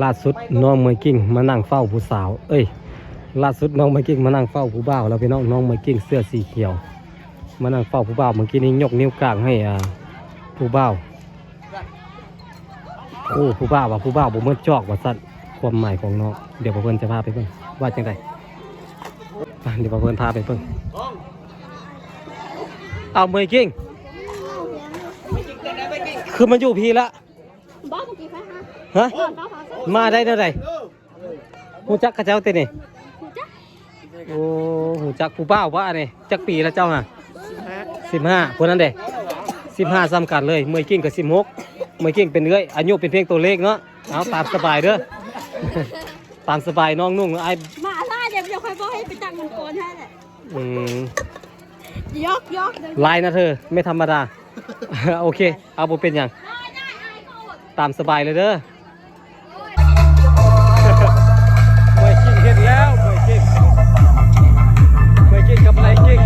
ລ່າສຸດນ້ອງເມຍກິ່ງມານັ່ງເຝົ້າຜູ້ສາວ ເອີຍ ລ່າສຸດນ້ອງເມຍກິ່ງມານັ່ງເຝົ້າຜູ້ບ່າວແລ້ວພີ່ນ້ອງ. ນ້ອງເມຍກິ່ງເສື້ອສີຂຽວມານັ່ງເຝົ້າຜູ້ບ່າວ ເມື່ອກີ້ນີ້ຍົກນິ້ວກາງໃຫ້ ອ່າ ຜູ້ບ່າວ. ໂອ້ ຜູ້ບ່າວວ່າ ຜູ້ບ່າວບໍ່ໝົດຈອກວ່າຊັ້ນ ຄວາມໝາຍຂອງນ້ອງ. ດຽວພວກເພິ່ນຈະພາໄປເບິ່ງວ່າຈັ່ງໃດ ໄປ ດຽວພວກເພິ່ນພາໄປເບິ່ງ. ເອົາ ເມຍກິ່ງ ຄືມາຢູ່ພີ້ລະ? ບໍ່ ເມື່ອກີ້ໄປຫາ ຮະ? ມາໄດ້ແນວໃດ? ຮູ້ຈັກເຂົາເຈົ້າຕິນີ້? ຮູ້ຈັກ. ໂອ້ ຮູ້ຈັກຜູ້ບ່າວບໍ່ອັນນີ້? ຈັກປີລະເຈົ້າຫະ? ສິບຫ້າ ຜູ້ນັ້ນເດ? ສິບຫ້າ ສ່ຳກັນເລີຍ. ເມຍກິ່ງກໍສິບຫົກ ເມຍກິ່ງເປັນເອື້ອຍ ອາຍຸເປັນພຽງຕົວເລກເນາະ. ເອົາ ຕາມສະບາຍເດີ ຕາມສະບາຍ. ນ້ອງນຸ່ງ ອ້າຍ ມາລະ ດຽວຂ້ອຍບອກໃຫ້ໄປຈັກມັນກ່ອນຫັ້ນແຫຼະ. ອືມ ຢອກໆ ຫຼາຍນະເທີ ໄມ່ທຳມະດາ. ໂອເຄ ເອົາ ບໍ່ເປັນຫຍັງ ຕາມສະບາຍເລີຍເດີ. ເມຍກິ່ງເຮັດແລ້ວ ເມຍກິ່ງ ເມຍກິ່ງກັບໄລກິ່ງ.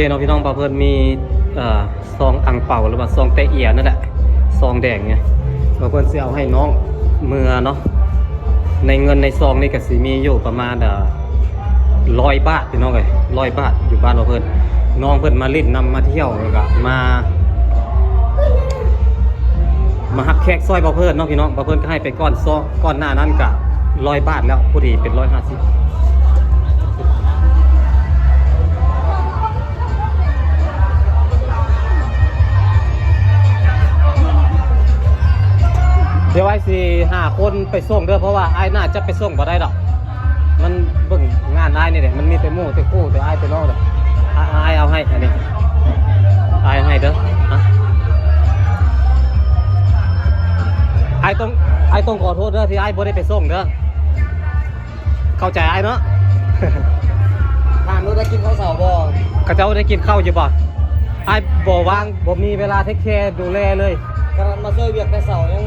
ເນາະພີ່ນ້ອງ ບ່າວເພິ່ນມີ ເອີ ຊອງອັ່ງເປົາ ຫຼືວ່າຊອງແຕະອຽນນັ້ນແຫຼະ ຊອງແດງນີ້ ບ່າວເພິ່ນຊິເອົາໃຫ້ນ້ອງເມືອເນາະ. ໃນເງິນໃນຊອງນີ້ກະຊິມີຢູ່ປະມານ ເອີ ຮ້ອຍບາດພີ່ນ້ອງເອີຍ ຮ້ອຍບາດ ຢູ່ບ້ານບ່າວເພິ່ນ. ນ້ອງເພິ່ນມາຫຼິ້ນນຳ ມາທ່ຽວ ແລ້ວກະມາ ມາຮັບແຂກຊ່ອຍບ່າວເພິ່ນເນາະພີ່ນ້ອງ. ບ່າວເພິ່ນກະໃຫ້ໄປກ່ອນ ຊອງ ກ່ອນໜ້ານັ້ນກະຮ້ອຍບາດແລ້ວ ພໍດີເປັນຮ້ອຍຫ້າສິບ. ດຽວອ້າຍຊິຫາຄົນໄປສົ່ງເດີ ເພາະວ່າອ້າຍໜ້າຈະໄປສົ່ງບໍ່ໄດ້ດອກ. ມັນເບິ່ງງານອ້າຍນີ້ແຫຼະ ມັນມີແຕ່ໝູ່ແຕ່ຄູ່ແຕ່ອ້າຍແຕ່ນ້ອງເດີ. ອ້າຍ ອ້າຍເອົາໃຫ້ ອັນນີ້ ອ້າຍເອົາໃຫ້ເດີ. ອ້າຍຕ້ອງ ອ້າຍຕ້ອງຂໍໂທດເດີ ທີ່ອ້າຍບໍ່ໄດ້ໄປສົ່ງເດີ. ເຂົ້າໃຈອ້າຍເນາະ. ຖາມດູ ໄດ້ກິນເຂົ້າເຊົ້າບໍ່? ເຂົາເຈົ້າໄດ້ກິນເຂົ້າຢູ່ບໍ່? ອ້າຍບໍ່ວ່າງ ບໍ່ມີເວລາເທກແຄດູແລເລີຍ. ຂະໜາດມາຊ່ວຍວຽກແຕ່ເຊົ້າຍັງ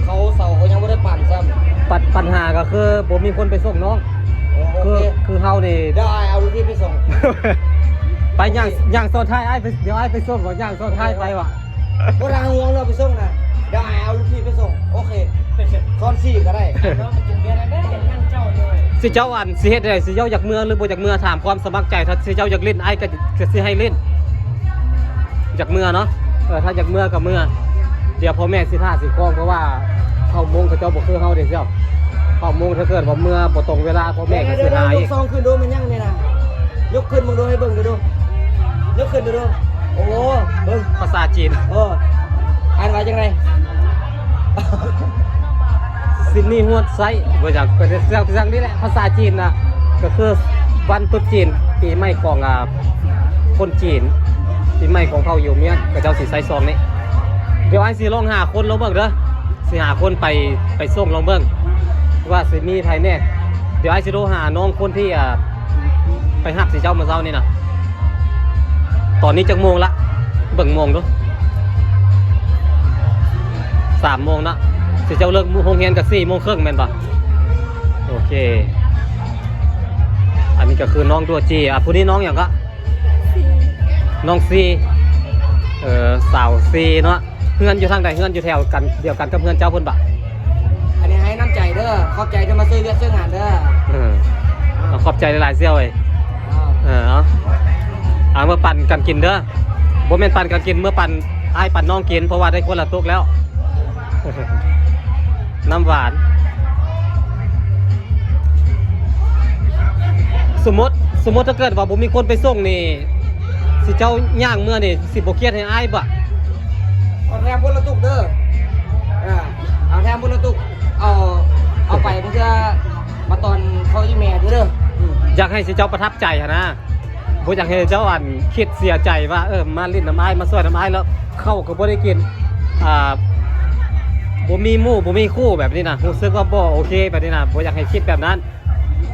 ເຂົ້າເຊົ້າເຂົາຍັງບໍ່ໄດ້ປັ້ນຊ້ຳ. ປັນ ປັນຫາກະຄືບໍ່ມີຄົນໄປສົ່ງນ້ອງ. ໂອ ໂອ ຄື ເຄ ຄືເຮົານີ້ ດຽວອ້າຍເອົາລູກທີບໄປສົ່ງ. ໄປຍ່າງ ຍ່າງຊ້ອນທ້າຍອ້າຍໄປ ດຽວອ້າຍໄປສົ່ງ ຍ່າງຊ້ອນທ້າຍໄປວະ. ບໍ່ຕ້ອງຫ່ວງເລື່ອງໄປສົ່ງນະ ດຽວອ້າຍເອົາລູກທີບໄປສົ່ງ. ໂອເຄ ຊ້ອນສີ່ກະໄດ້. ຊິເຈົ້າ ອັນ ຊິເຮັດໃດ ຊິເຈົ້າຢາກເມືອ ຫຼືບໍ່ຢາກເມືອ ຖາມຄວາມສະໝັກໃຈ. ຖ້າຊິເຈົ້າຢາກຫຼິ້ນ ອ້າຍກະ ກະຊິໃຫ້ຫຼິ້ນ. ຢາກເມືອເນາະ. ເອີ ຖ້າຢາກເມືອກະເມືອ ດຽວພໍ່ແມ່ຊິຖ້າຊິຄອງ ເພາະວ່າເກົ້າໂມງເຂົາເຈົ້າບໍ່ຄືເຮົາເດ້. ເກົ້າໂມງ ຖ້າເກີດວ່າເມືອບໍ່ຕົງເວລາ ພໍ່ແມ່ກະຊິຫາອີກ. ຍົກສອງຂຶ້ນດູ ແມ່ນຫຍັງນີ້ນະ? ຍົກຂຶ້ນເບິ່ງດູ ໃຫ້ເບິ່ງດູ ຍົກຂຶ້ນດູ. ໂອ້ ເບິ່ງ ພາສາຈີນ. ເອີ ອ່ານວ່າຈັ່ງໃດ? ຊິດນີຮວດໄຊ ບໍ່ຈັກ ກະຊິ ຈັ່ງນີ້ແຫຼະ ພາສາຈີນນະ ກະຄືວັນຕຸດຈີນ ປີໃໝ່ຂອງ ອ່າ ຄົນຈີນ ປີໃໝ່ຂອງເຜົ່າຢູ່ມຽນ ເຂົາເຈົ້າຊິໃຊ້ຊອງນີ້. ດຽວອ້າຍຊິລອງຫາຄົນລອງເບິ່ງເດີ ຊິຫາຄົນໄປ ໄປສົ່ງລອງເບິ່ງວ່າຊິມີໃຜແດ່. ດຽວອ້າຍຊິໂທຫານ້ອງຄົນທີ່ ອ່າ ໄປຮັບຊິເຈົ້າມື້ເຊົ້ານີ້ນະ. ຕອນນີ້ຈັກໂມງລະ? ເບິ່ງໂມງດູ. ສາມໂມງເນາະ. ຊິເຈົ້າເລີກໂຮງຮຽນກະສີ່ໂມງເຄິ່ງແມ່ນບໍ່? ໂອເຄ. ອັນນີ້ກະຄືນ້ອງດັວຈີ. ອ່າ ຜູ້ນີ້ນ້ອງຫຍັງກະ? ຊີ. ນ້ອງຊີ. ເອີ ສາວຊີເນາະ. ເຮືອນຢູ່ທາງໃດ? ເຮືອນຢູ່ແຖວກັນ ດຽວກັນກັບເຮືອນເຈົ້າພຸ້ນບະ? ອັນນີ້ໃຫ້ນ້ຳໃຈເດີ ຂອບໃຈທີ່ມາຊ່ວຍວຽກຊ່ວຍງານເດີ. ເອີ ຂອບໃຈຫຼາຍໆ ສ່ຽວເອີຍ. ເອີ ເອົາ ເອົາມາປັນກັນກິນເດີ. ບໍ່ແມ່ນປັນກັນກິນ ເມືອປັນ ອ້າຍປັນນ້ອງກິນ ເພາະວ່າໄດ້ຄົນລະຕຸກແລ້ວ. ນ້ຳຫວານ. ສົມມຸດ ສົມມຸດຖ້າເກີດວ່າບໍ່ມີຄົນໄປສົ່ງນີ້ ຊິເຈົ້າຍ່າງເມືອນີ້ ຊິບໍ່ຄຽດໃຫ້ອ້າຍບໍ່? ເອົາແຖມຄົນລະຕຸກເດີ. ເອີ ເອົາແຖມຄົນລະຕຸກ ເອົາ ເອົາໄປເພື່ອມາຕອນເຂົ້າອີ່ແມ່ເດີ. ອືມ ຢາກໃຫ້ຊິເຈົ້າປະທັບໃຈຫັ້ນນະ. ບໍ່ຢາກໃຫ້ເຈົ້າ ອັນ ຄິດເສຍໃຈວ່າ ເອີ ມາຫຼິ້ນນຳອ້າຍ ມາຊ່ວຍນຳອ້າຍ ແລ້ວເຂົ້າກະບໍ່ໄດ້ກິນ ອ່າ ບໍ່ມີໝູ່ບໍ່ມີຄູ່ແບບນີ້ນະ ຮູ້ສຶກວ່າບໍ່ໂອເຄແບບນີ້ນະ. ບໍ່ຢາກໃຫ້ຄິດແບບນັ້ນ.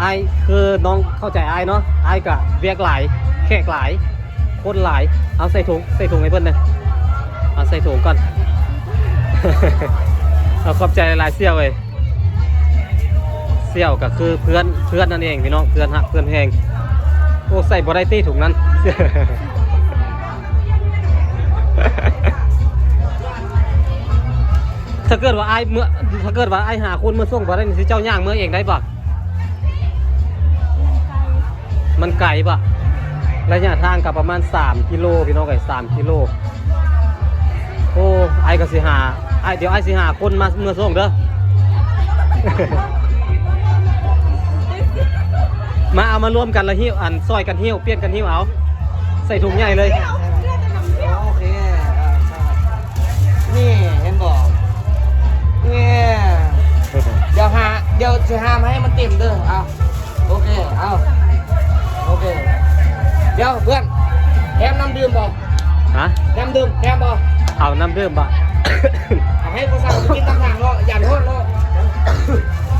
ອ້າຍ ຄືນ້ອງເຂົ້າໃຈອ້າຍເນາະ. ອ້າຍກະວຽກຫຼາຍ ແຂກຫຼາຍ ຄົນຫຼາຍ. ເອົາໃສ່ຖົງ ໃສ່ຖົງໃຫ້ເພິ່ນແດ່. ເອົາໃສ່ຖົງກ່ອນ. ເອົາ ຂອບໃຈຫຼາຍໆ ສ່ຽວເອີຍ. ສ່ຽວກະຄືເພື່ອນ ເພື່ອນນັ້ນເອງພີ່ນ້ອງ ເພື່ອນຮັກເພື່ອນແພງ. ໂອ້ ໃສ່ບໍ່ໄດ້ຕິຖົງນັ້ນ. ຖ້າເກີດວ່າອ້າຍເມືອ ຖ້າເກີດວ່າອ້າຍຫາຄົນມາສົ່ງບໍ່ໄດ້ນີ້ ຊິເຈົ້າຍ່າງເມືອເອງໄດ້ບໍ່? ມັນໄກບໍ່? ໄລຍະທາງກະປະມານສາມກິໂລພີ່ນ້ອງເອີຍ ສາມກິໂລ. ໂອ້ ອ້າຍກະຊິຫາ ອ້າຍ ດຽວອ້າຍຊິຫາຄົນມາເມືອສົ່ງເດີ. ມາ ເອົາມາລວມກັນລະຫິ້ວ ອັນ ຊ່ອຍກັນຫິ້ວ ປ່ຽນກັນຫິ້ວເອົາ ໃສ່ຖົງໃຫຍ່ເລີຍ. ໂອເຄ ນີ້ເຫັນບໍ່? ນີ້ ດຽວຫາ ດຽວຊິຫາມາໃຫ້ມັນເຕັມເດີ. ເອົາ ໂອເຄ ເອົາ ໂອເຄ. ດຽວເພື່ອນ ແຖມນ້ຳດື່ມບໍ່? ຮະ? ນ້ຳດື່ມແຖມບໍ່? ເອົານ້ຳດື່ມບໍ່? ເອົາໃຫ້ຜູ້ສາວກິນຕາມທາງເນາະ ຢ້ານຮ້ອນເນາະ.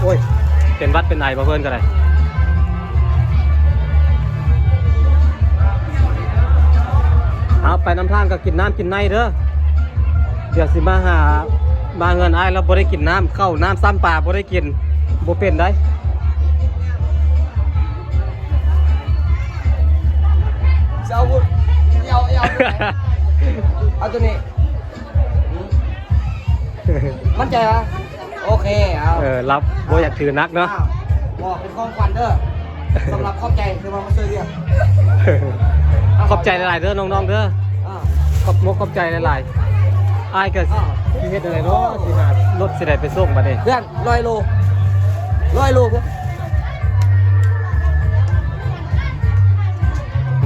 ໂອ້ຍ ເປັນຫວັດເປັນໄອບໍ່ເພິ່ນກະໄດ້. ເອົາ ໄປນຳທາງກະກິນນ້ຳກິນໃນເດີ. ດຽວຊິມາຫາ ມາເຮືອນອ້າຍແລ້ວບໍ່ໄດ້ກິນນ້ຳ ເຂົ້ານ້ຳຊ້ຳປາບໍ່ໄດ້ກິນ ບໍ່ເປັນໃດ. ເອົາບຸດ ເອົາ ເອົາ ເອົາຕົວນີ້ ໝັ້ນໃຈຫວາ? ໂອເຄ ເອົາ ເອີ ລັບ ບໍ່ຢາກຖືໜັກເນາະ ອ້າວ ບໍ່ ເປັນຂອງຂວັນເດີ ສຳລັບຂອບໃຈທີ່ວ່າມາຊ່ວຍວຽກ ຂອບໃຈຫຼາຍໆເດີນ້ອງໆເດີ ອ້າວ ຂອບມົກຂອບໃຈຫຼາຍໆ ອ້າຍກໍ ອ້າວ ຊິເຮັດຈັ່ງໃດເນາະ ຊິຫາລົດຊິໄດ້ໄປສົ່ງບັດນີ້ ເພື່ອນ ຮ້ອຍໂລ ຮ້ອຍໂລເພື່ອນ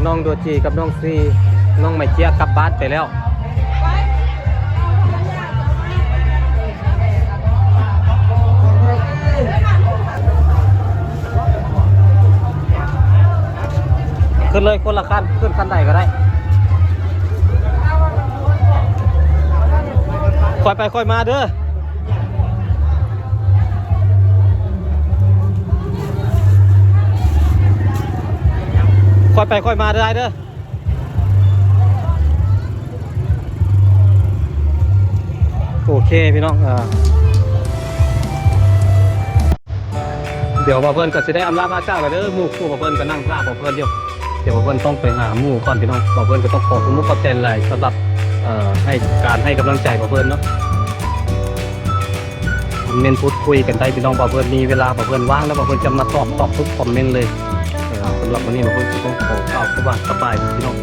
ນ້ອງໂດຈີກັບນ້ອງຊີ ນ້ອງໄມເຈຍກັບບ້ານໄປແລ້ວ ຂຶ້ນເລີຍຄົນລະຄັນ ຂຶ້ນຄັນໃດກໍໄດ້ ຄ່ອຍໄປຄ່ອຍມາເດີ. ຄ່ອຍໄປຄ່ອຍມາເດີອ້າຍເດີ ໂອເຄພີ່ນ້ອງ ເອີ ດຽວບ່າວເພິ່ນກໍຊິໄດ້ອຳລາພາຈາກແລ້ວເດີ ໝູ່ຄູ່ບ່າວເພິ່ນກໍນັ່ງຖ້າບ່າວເພິ່ນຢູ່ ດຽວບ່າວເພິ່ນຕ້ອງໄປຫາໝູ່ກ່ອນພີ່ນ້ອງ ບ່າວເພິ່ນກໍຕ້ອງຂໍຂອບຄຸນຂອບໃຈຫຼາຍສຳລັບ ເອີ ໃຫ້ການໃຫ້ກຳລັງໃຈບ່າວເພິ່ນເນາະ ຄອມເມັນພູດຄຸຍກັນໄດ້ພີ່ນ້ອງ ບ່າວເພິ່ນມີເວລາ ບ່າວເພິ່ນວ່າງແລ້ວ ບ່າວເພິ່ນຈະມາຕອບ ຕອບທຸກຄອມເມັນເລີຍ ເອີ ສຳລັບມື້ນີ້ບ່າວເພິ່ນກໍຕ້ອງຂໍກ່າວຄຳວ່າສະບາຍດີພີ່ນ້ອງ.